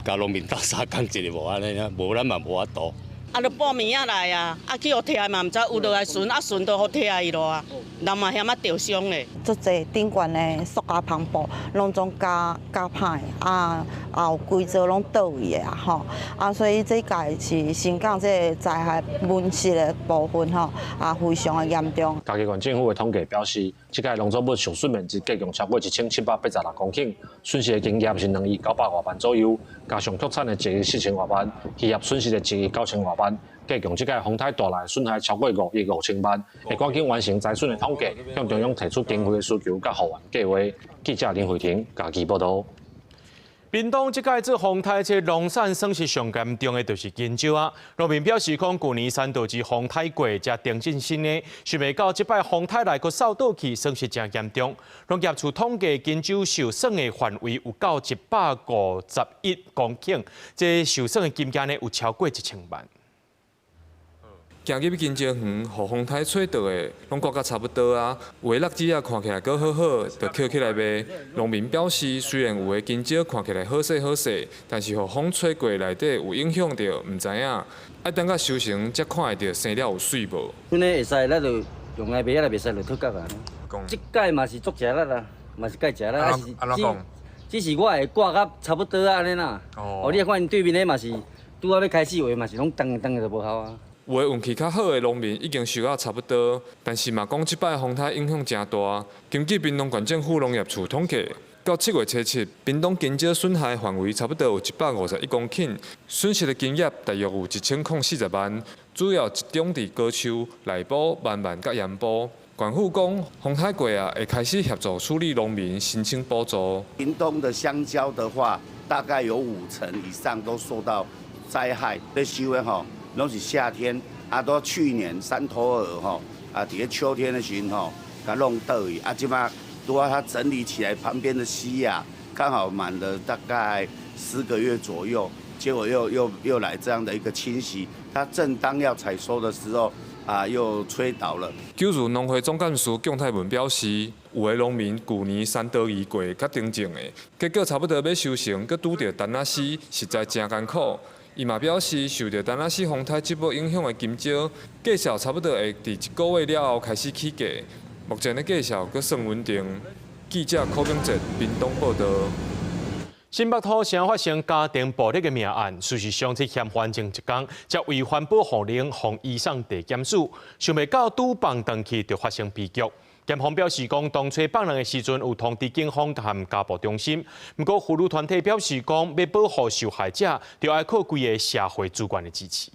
共農民鬥相共一下無按呢，無咱嘛無法度。啊，著半暝仔來啊，啊去予拆嘛，毋知有落來船，啊船都予拆去咯啊，人嘛嫌仔著傷咧。足濟頂懸的塑膠帆布，攏總咬咬歹，啊，也有規座攏倒去的啊吼，啊，所以這屆是新港這个災害溫室的部分吼，啊，非常的嚴重。嘉義縣政府的統計表示，這屆農作物受損面積計共超過1786公頃，損失的金額是2億900外萬左右，加上畜產的1億4千外萬，漁業損失的1億9千外萬，計共這屆風颱帶來損害超過5億5千萬，會趕緊完成災損的統計，向中央提出經費的需求佮復原計畫。記者林慧婷嘉義報導。屏東這擺這風颱，這農產損失上嚴重的就是香蕉啊。農民表示講，舊年山道之風颱過，才重種新的，想袂到這擺風颱來閣掃倒去，損失誠嚴重。農業處統計，香蕉受損的範圍有到151公頃，這受損的金額呢有超過1000萬。行入去香蕉園，予風颱吹倒的，攏割甲差不多啊。有的落子仔看起來閣好好，就抾起來賣。農民表示，雖然有的香蕉看起來好勢好勢，但是予風吹過內底有影響著，毋知影。愛等到收成才看會著生了有媠無。阮咧會使，咱就用來賣，啊，袂使就脫角啊。這擺嘛是足食力啦，嘛是蓋食力，啊是只是我會割甲差不多按呢啦。哦，你看𪜶對面咧嘛是，拄仔欲開始畫嘛是攏當當就無效啊。有的運氣較好的農民已經收甲差不多，但是嘛講這擺風颱影響誠大。根據屏東縣政府農業處統計，到7月初7，屏東香蕉損害範圍差不多有151公頃，損失的金額大約有1040萬，主要集中佇高樹、內埔、萬巒佮鹽埔。縣府講，風颱過啊，會開始協助處理農民申請補助。屏東的香蕉的話，大概有5成以上都受到災害。這收的吼，攏是夏天，啊，都去年山頭鵝吼，啊，佇咧秋天的時陣吼，共弄倒去，啊，這擺拄仔它整理起來，旁邊的溪啊，剛好滿了大概10個月左右，結果又來這樣的一個侵襲，它正當要採收的時候，啊，又吹倒了。九如農會總幹事蔣泰文表示，有的農民舊年山刀魚過較長種的，結果差不多欲收成，閣拄著陳仔絲，實在誠艱苦。伊嘛表示，受著陳仔絲風颱這波影響的金蕉，價數差不多會佇一個月了後開始起價，目前的價數閣算穩定。記者柯炳哲屏東報導。新北土城發生家庭暴力的命案，事實上這嫌犯前一工才違反保護令，予移送地檢署，想袂到拄放轉去就發生悲劇。檢方表示講，當初放人的時陣有通知警方和家暴中心，毋過婦女團體表示講，欲保護受害者，就愛靠規个社會資源的支持。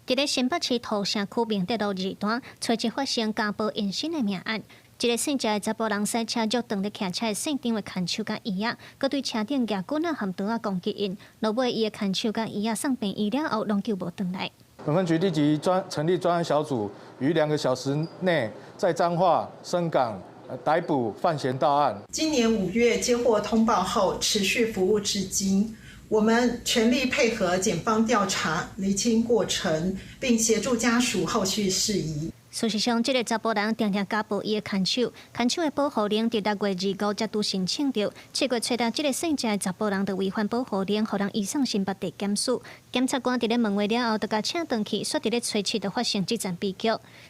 佇咧新北市土城區明德路二段，初一發生家暴延伸的命案。一个姓謝的查埔人駛車辱當咧騎車的姓張的牽手佮椅仔，閣對車頂舉棍仔和刀仔攻擊𪜶，落尾伊的牽手佮椅仔送病院了後，攏救無轉來。本分局立即專成立專案小組，於2個小時內在彰化、伸港逮捕犯嫌到案。今年5月接獲通報後，持續服務至今。我們全力配合檢方調查、釐清過程，並協助家屬後續事宜。事實上，這个查埔人定定家暴伊的牽手，牽手的保護令佇6月25才拄申請著。7月初六，這个姓謝的查埔人就違反保護令，予人移送新北地檢署。檢察官佇咧問話了後，就共請轉去，煞佇咧初七就發生這場悲劇。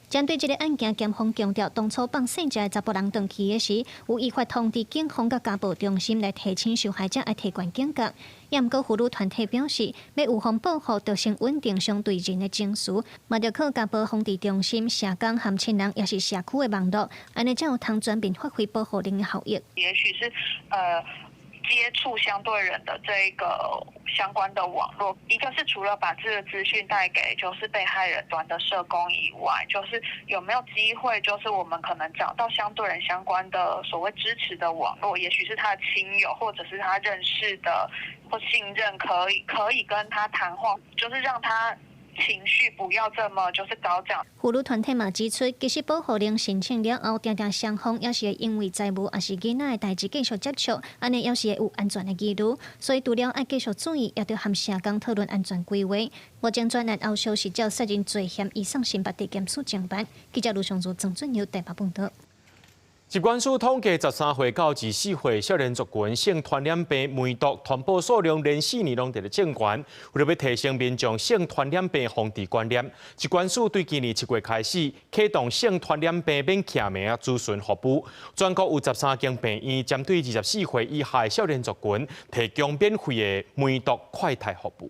針對這个案件，檢方強調，當初放姓謝的查埔人轉去的時，有依法通知警方佮家暴中心來提醒受害者愛提懸警覺。也毋過婦女團體表示，欲預防保護，就先穩定相對人的情緒，嘛著靠家暴防治中心、社工和親人，抑是社區的網絡，按呢才有通全面發揮保護令的效益。也許是接觸相對人的這個相關的網絡，一個是除了把這個資訊帶給就是被害人端的社工以外，就是有沒有機會，就是我們可能找到相對人相關的所謂支持的網絡，也許是他的親友，或者是他認識的或信任，可以跟他談話，就是讓他情緒不要這麼就是高漲。婦女團體嘛指出，其實保護令申請了後，定定雙方猶是會因為財務抑是囡仔的代誌繼續接觸，按呢猶是會有安全的疑慮，所以除了愛繼續注意，也著和社工討論安全規劃。目前專案後續是照殺人罪嫌移送新北地檢署偵辦。記者盧尚如、曾俊佑台北報導。疾管署統計，13歲到24歲少年族群性傳染病梅毒傳播數量連4年攏佇咧增懸。為著欲提升民眾性傳染病防治觀念，疾管署對今年7月開始啟動性傳染病免記名諮詢服務。全國有13間病院針對24歲以下的少年族群提供免費的梅毒快篩服務。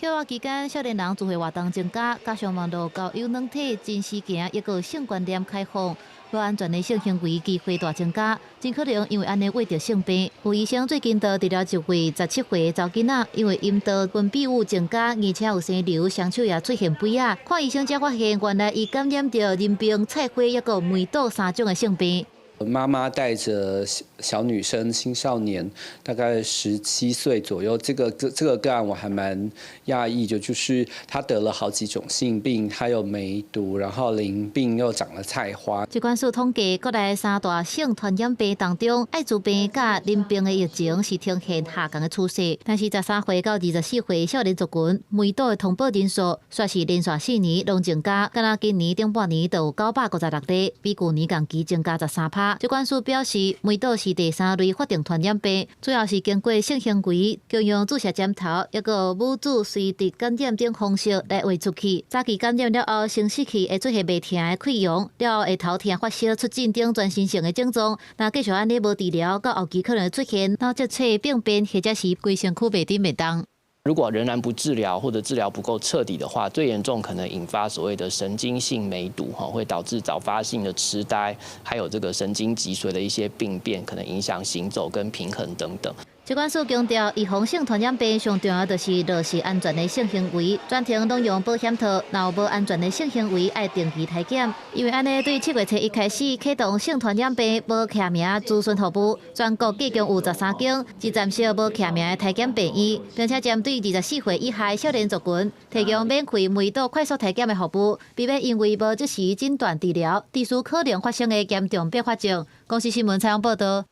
歇活期間，少年人聚會活動增加，加上網路交友軟體真實行，抑閣性觀念開放，無安全的性行為機會大增加，真可能因為按呢罹著性病。有醫生最近就治療一位17歲查某囡仔，因為陰道分泌物增加，而且有生瘤，雙手也出現痱仔，看醫生才發現，原來伊感染著淋病、菜花抑閣梅毒三種的性病。媽媽帶着小女生、青少年，大概17歲左右。這個個案我還蠻訝異的，就是他得了好幾種性病，他有梅毒，然後淋病又長了菜花。疾管署統計，國內三大性傳染病當中，愛滋病佮淋病的疫情是呈現下降的趨勢。但是13歲到24歲少年族群梅毒的通報人數，煞是連續4年攏增加，敢若今年頂半年就有956例，比舊年同期增加13趴。疾管署表示，梅毒是第三類法定傳染病，主要是經過性行為、共用注射針頭，抑閣母子垂直感染等方式來傳出去。早期感染了後，生殖器會出現袂停的潰瘍，了後會頭痛、發燒、出疹等全身性的症狀。若繼續按呢無治療，到後期可能會出現腦積水病變，或者是規身軀袂振袂動。如果仍然不治療或者治療不夠徹底的話，最嚴重可能引發所謂的神經性梅毒，哈，會導致早發性的痴呆，還有這個神經脊髓的一些病變，可能影響行走跟平衡等等。疾管署強調，預防性傳染病上重要就是落實安全的性行為，全程攏用保險套，若有無安全的性行為，愛定期體檢。因為按呢，對7月初一開始啟動性傳染病無記名諮詢服務，全國計共有13間一站式無記名的體檢病院，並且針對24歲以下少年族群提供免費梅毒快速體檢的服務，避免因為無及時診斷治療，致使可能發生的嚴重併發症。公視新聞採訪報導。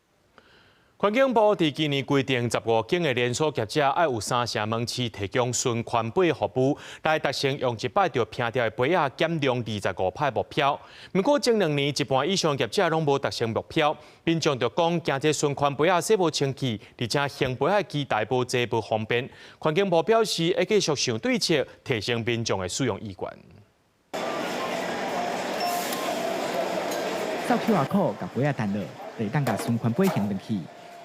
環境部佇今年規定，15間的連鎖業者愛有三成門市提供循環杯服務，來達成用一擺就摒掉的杯仔減量25%目標。毋過前兩年一半以上業者攏無達成目標，民眾就講驚這循環杯仔洗無清氣，而且還杯仔機台無濟無方便。環境部表示會繼續想對策，提升民眾的使用意願。掃 QR code 共杯仔彈落，就會當共循環杯還轉去。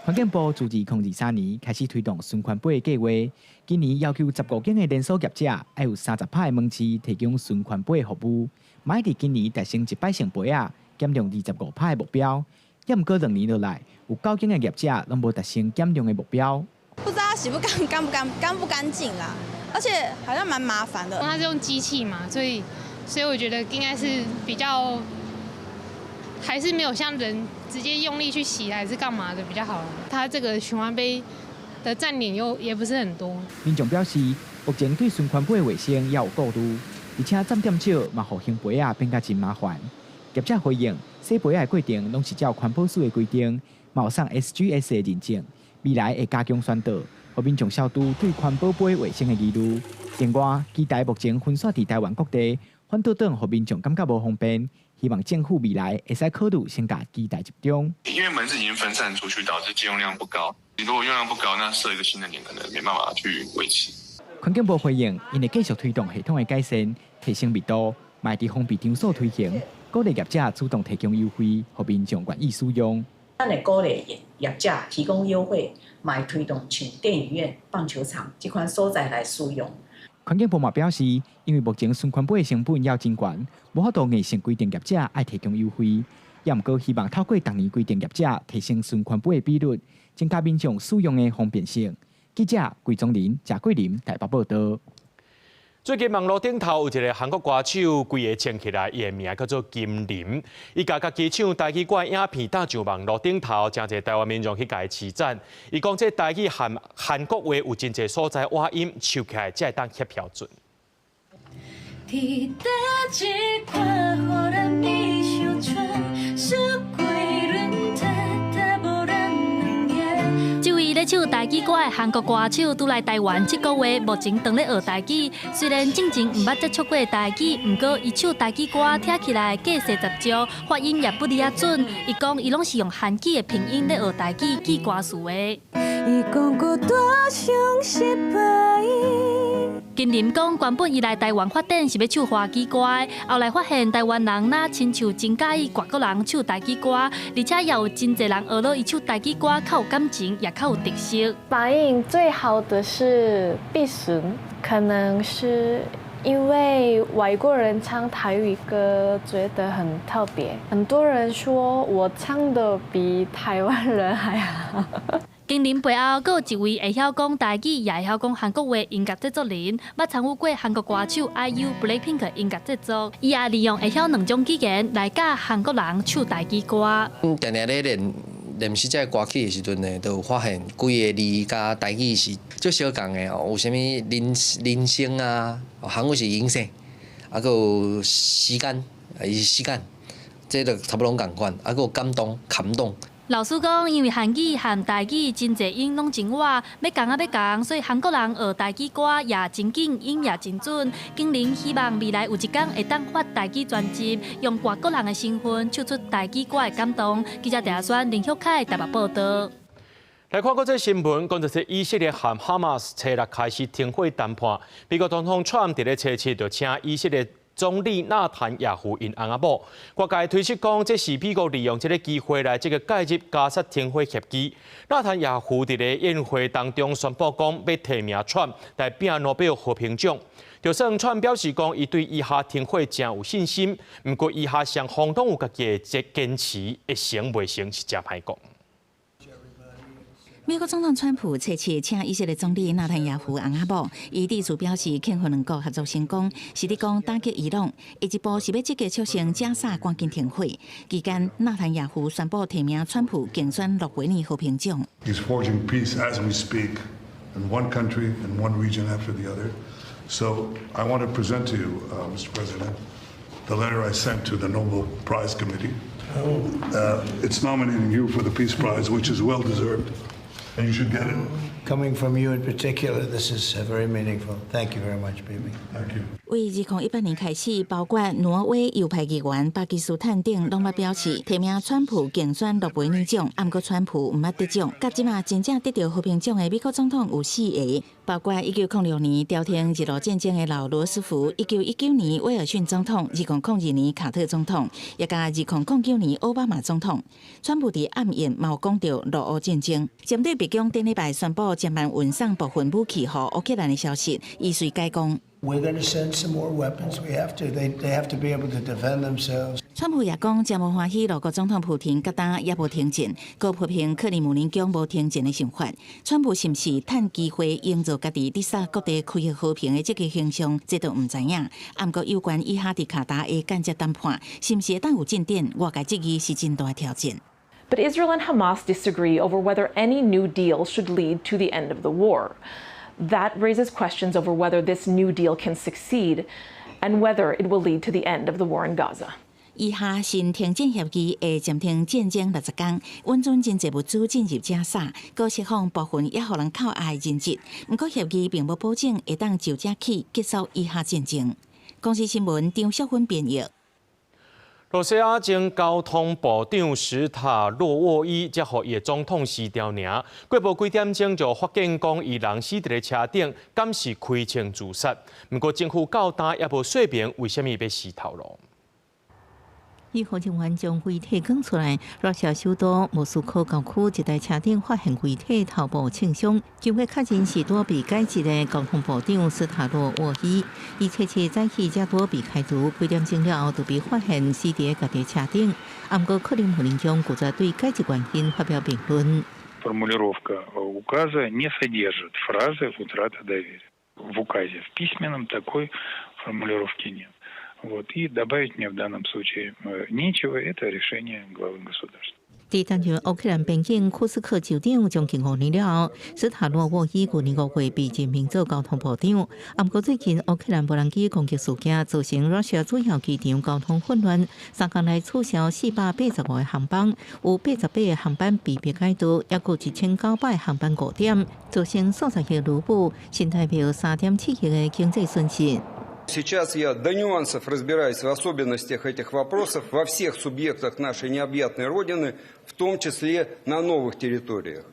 環境部自2023年開始推動循環杯的計劃，今年要求15間的連鎖業者愛有30%的門市提供循環杯的服務，嘛愛佇今年達成一擺性杯仔減量25%的目標。猶毋過兩年落來，有九間的業者攏無達成減量的目標。不知道洗不乾乾不乾乾不乾淨啦，而且好像蠻麻煩的。它是用機器嘛，所以我覺得應該是比較。還是沒有像人直接用力去洗，還是幹嘛的比較好。它這個循環杯的佔點又也不是很多。民眾表示，目前對循環杯的衛生也有顧慮，而且站點少，嘛予還杯仔變甲真麻煩。業者回應，洗杯仔的過程攏是照環保署的規定，嘛有送 SGS 的認證，未來會加強宣導，予民眾消除對環保杯衛生的疑慮。另外，機台目前分散佇台灣各地，反倒轉予民眾感覺無方便。希望政府未來會使考慮先共機台集中。因為門市已經分散出去，導致借用量不高。你如果用量不高，那設一個新的點可能沒辦法去維持。環境部回應，𪜶會繼續推動系統的改善，提升密度，嘛會佇封閉場所推行，鼓勵業者主動提供優惠，予民眾願意使用。咱會鼓勵業者提供優惠，嘛會推動像電影院、棒球場這款所在來使用。環境部嘛表示，因為目前循環杯的成本猶真懸，無法度硬性規定業者愛提供優惠。也毋過希望透過逐年規定業者提升循環杯的比率，增加民眾使用的方便性。記者桂宗林、賈桂林台北報導。最近網路頂頭有一個韓國歌手，規个穿起來，伊的名叫做金林。伊共家己唱台語歌影片貼上網路頂頭，誠濟台灣民眾去共伊稱讚。伊講這台語和韓國話有真濟所在倚音，唱起來才會當協標準。佇佗一款予咱美相傳，四季輪替替無咱兩个。這位咧唱台語歌的韓國歌手，拄來台灣七個月，目前當咧學台語。雖然進前毋捌接觸過台語，毋過伊唱台語歌聽起來架勢十足，發音也不離仔準。伊講伊攏是用韓語的拼音咧學台語記歌詞的。伊講孤單傷失敗。金林講，原本伊來台灣發展是欲唱華語歌的，後來發現台灣人若親像真佮意外國人唱台語歌，而且也有真濟人學了伊唱台語歌，較有感情，也較有特色。反應最好的是必損，可能是因為外國人唱台語歌覺得很特別，很多人說我唱得比台灣人還好。金林背後，閣有一位會曉講台語，也會曉講韓國話音樂製作人，捌參與過韓國歌手 IU、BLACKPINK 的音樂製作。伊也利用會曉兩種語言來教韓國人唱台語歌。阮定定咧練練習這個歌曲的時陣呢，就有發現幾个字佮台語是足相仝的哦，有啥物人人生啊，韓語是人生，啊，閣有時間，伊是時間，這就差不多攏仝款，啊，閣有感動，感動。老師講，因為韓語和台語真濟音攏真倚，欲仝仔欲仝，所以韓國人學台語歌也真緊，音也真準。金林希望未來有一天會當發台語專輯，用外國人的身份唱出台語歌的感動。記者鄭宣林旭凱台北報導。來看國際新聞，講就是以色列和哈馬斯初六開始停火談判。美國總統川普佇咧初七就請以色列總理納坦雅胡𪜶翁仔某。外界推測講，這是美國利用這个機會來這个介入加薩停火協議。納坦雅胡佇咧宴會當中宣布講，欲提名川普來拼諾貝爾和平獎。就算川普表示講，伊對以哈停火誠有信心，毋過以哈雙方攏有家己的這堅持，會成袂成是誠歹講。美國總統川普初七請以色列總理納坦雅胡翁仔某，伊致辭表示慶賀兩國合作成功，是咧講打擊伊朗，下一步是欲積極促成加薩趕緊停火。期間，納坦雅胡宣布提名川普競選諾貝爾和平獎。 He's forging peace as we speak in one country and one region after the other. So I want to present to you, Mr. President, the letter I sent to the Nobel Prize Committee. It's nominating you for the Peace Prize, which is well deserved, and you should get it. Coming from you in particular, this is very meaningful. Thank you very much, Bibi. Thank you. 為2018年開始，包括挪威右派議員、巴基斯坦等，攏捌表示提名川普競選諾貝爾獎，毋過川普毋捌得獎。佮這馬真正得著和平獎的美國總統有四个，包括1906年調停日露戰爭的老羅斯福，1919年威爾遜總統，2002年卡特總統，也佮2009年奧巴馬總統。川普佇暗應嘛有講著俄烏戰爭，針對白宮頂禮拜宣布減慢運送部分武器予烏克蘭的消息，伊隨解講。 We're going to send some more weapons. We have to. They have to be able to defend themselves. 川普也講，誠無歡喜，俄國總統普廷佮今猶無停戰，閣批評克里姆林宮無停戰的想法。川普是毋是趁機會營造家己佇薩各地開發和平的積極形象，這都毋知影。毋過有關以哈佇卡達的間接談判，是毋是會當有進展？外界質疑是真大挑戰。 But Israel and Hamas disagree over whether any new deal should lead to the end of the war. That raises questions over whether this new deal can succeed and whether it will lead to the end of the war in Gaza. 以哈新停戰協議會暫停戰爭60工，允准真濟物資進入加沙，閣釋放部分猶予人扣押的人質。毋過協議並無保證會當就這起結束以哈戰爭。公視新聞張淑芬編譯。羅西亞前交通部長史塔洛沃伊才予伊的總統辭掉爾，過無幾點鐘就發現講伊人死佇咧車頂，敢是開槍自殺。毋過政府到今猶無說明為啥物欲辭頭路。醫護人員將遺體扛出來，羅西亞首都莫斯科郊區一台車頂發現遺體頭部槍傷，經過確認是拄被解職的交通部長斯塔洛沃伊。伊初七早起才拄被開除，幾點鐘了後就被發現死佇家己車頂。毋過克里姆林宮拒絕對解職原因發表評論。 Формулировка указа не содержит фразы утрата доверия. В указе в письменном такой формулировки нет. Вот. И добавить мне в данном случае нечего, это решение главы государства. 佇擔任烏克蘭邊境庫斯克州長將近5年了後，斯塔洛沃伊舊年5月被任命做交通部長。毋過最近烏克蘭無人機攻擊事件造成羅西亞主要機場交通混亂，3工內取消485個航班，有88個航班被迫改道，抑閣1900個航班誤點，造成數十億盧布，新台幣3.7億的經濟損失。 Сейчас я до нюансов разбираюсь в особенностях этих вопросов во всех субъектах нашей необъятной Родины, в том числе на новых территориях.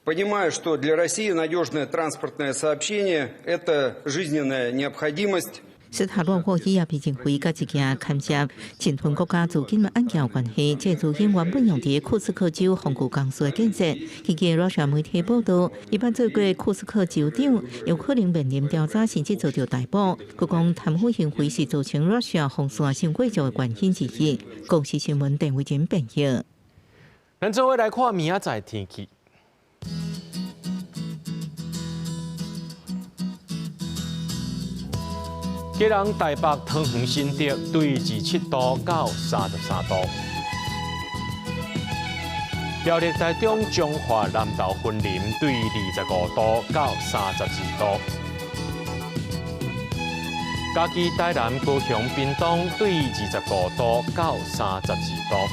Понимаю, что для России надежное транспортное сообщение – это жизненная необходимость. 斯塔洛沃伊也被認為佮一件牽涉侵吞國家資金的案件有關係。這資金原本用佇庫斯克州防具公司的建設。根據羅西亞媒體報道，伊捌做過庫斯克州長，有可能面臨調查，甚至遭著逮捕。閣講貪腐行為是造成羅西亞封線傷過少的原因之一。公視新聞鄧偉珍編譯。咱做伙來看明仔載天氣。基隆、台北、桃園、新竹對27度到33度；苗栗、台中、彰化、南投、雲林對25度到32度；嘉義、台南、高雄、屏東對25度到32度；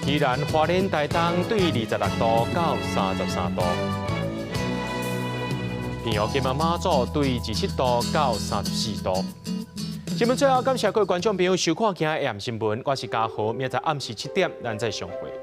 宜蘭、花蓮、台東對26度到33度。平陽、金門、馬祖對27度到34度。新聞最後，感謝各位觀眾朋友收看今日的新聞，我是嘉豪，明仔載暗時7點，咱再相會。